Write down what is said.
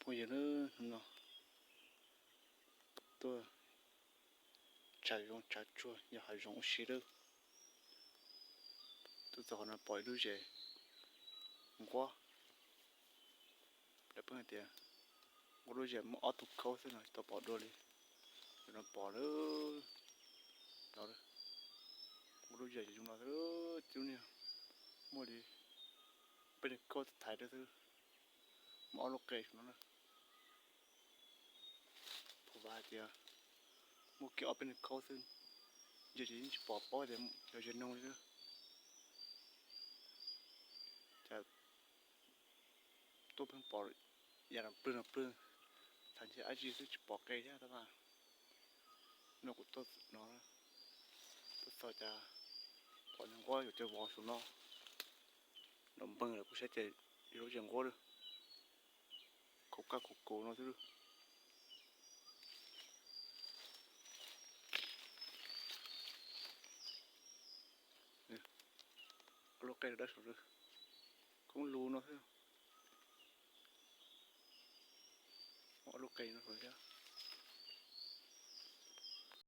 Phooj ywg, hnub no tuaj tshav zoov tshav tsuag yog hav zoov ua si lawm. Tuaj txog qhov no pom ib lub zes nquab. Lawv pheej hais tias nquab lub zes muaj ob tug khaub xwb no tsis tau pom dua li. Tus no pom lawm no, nquab lub zes zoo no xwb, tib lub niag muaj li peb tug khaub thaiv dua xwb. Muaj ob lub qe no na. Pom hais tias muaj kiag ob peb tug khaub xwb, ntsia ces yeej tsis pom paub tias yog zes noog li lawm. Cas tuaj pheej pom yam no plwg no plwg, txhais ntshai dab tsi xwb tsis pom qe thiab tab mas. No kuv tuaj no, tuaj txog cas pom niag nquab yuav cov vov saum no, nrov npeeg lawm kuv saib ces yog lub zes nquab lawm. Khaub kab khaub kaus no xwb. Ob lub qe dawb saum lawm, khoob lug no xwb. Ob lub qe no saum thiab.